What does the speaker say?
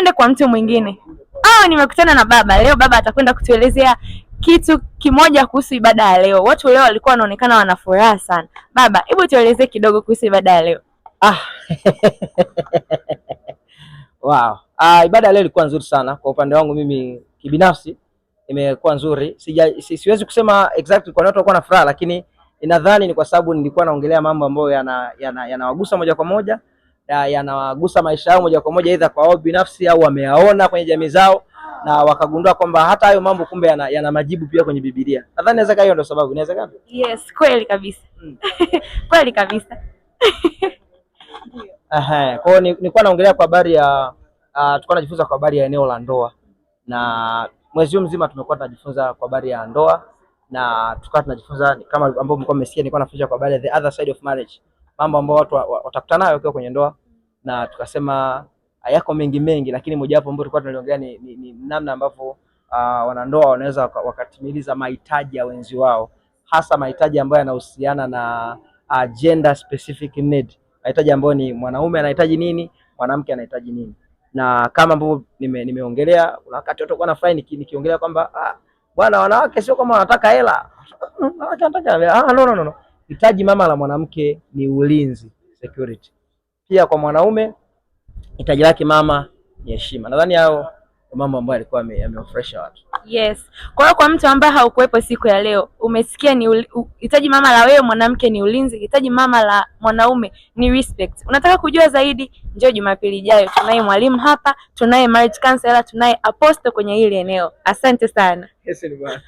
Twende kwa mtu mwingine. Ah, nimekutana na baba leo. Baba atakwenda kutuelezea kitu kimoja kuhusu ibada ya leo. Watu leo walikuwa wanaonekana wana furaha sana. Baba, hebu tuelezee kidogo kuhusu ibada ya leo. Ah. Wow. Ah, ibada ya leo ilikuwa nzuri sana kwa upande wangu mimi kibinafsi imekuwa nzuri. Siwezi kusema exactly kwa nini watu walikuwa na furaha, lakini ninadhani ni kwa sababu nilikuwa naongelea mambo ambayo yanawagusa moja kwa moja, yanawagusa maisha yao moja kwa moja, aidha kwa wao binafsi au wameyaona kwenye jamii zao na wakagundua kwamba hata hayo mambo kumbe yana majibu pia kwenye Biblia. Nadhani inawezekana hiyo ndio sababu. Inawezekana? Yes, kweli kabisa. Kweli kabisa. Ehe, kwa hiyo nilikuwa naongelea kwa habari ya tulikuwa tunajifunza kwa habari ya eneo la ndoa, na mwezi huu mzima tumekuwa tunajifunza kwa habari ya ndoa na tukawa tunajifunza kama ambavyo mlikuwa mmesikia, nilikuwa nafundisha kwa habari ya the other side of marriage, mambo ambayo watu watakutana nayo wakiwa kwenye ndoa, na tukasema yako mengi mengi, lakini mojawapo ambayo tulikuwa tunaliongelea ni namna ambavyo wanandoa wanaweza wakatimiliza mahitaji ya wenzi wao, hasa mahitaji ambayo yanahusiana na gender specific need, mahitaji ambayo ni mwanaume anahitaji nini, mwanamke anahitaji nini. Na kama ambavyo nimeongelea, kuna wakati watu walikuwa wanafurahi nikiongelea kwamba bwana, wanawake sio kama wanataka hela, wanawake wanataka hela. Ah, no, no, no, no. Hitaji mama la mwanamke ni ulinzi, security. Pia kwa mwanaume hitaji lake mama ni heshima. Nadhani hao mambo ambayo yalikuwa yamewafurahisha watu. Yes. Kwa hiyo kwa mtu ambaye haukuwepo siku ya leo, umesikia ni hitaji mama la wewe mwanamke ni ulinzi, hitaji mama la mwanaume ni respect. Unataka kujua zaidi? Njoo Jumapili ijayo. Tunaye mwalimu hapa, tunaye marriage counselor, tunaye apostle kwenye hili eneo. Asante sana. Yes, ni bwana.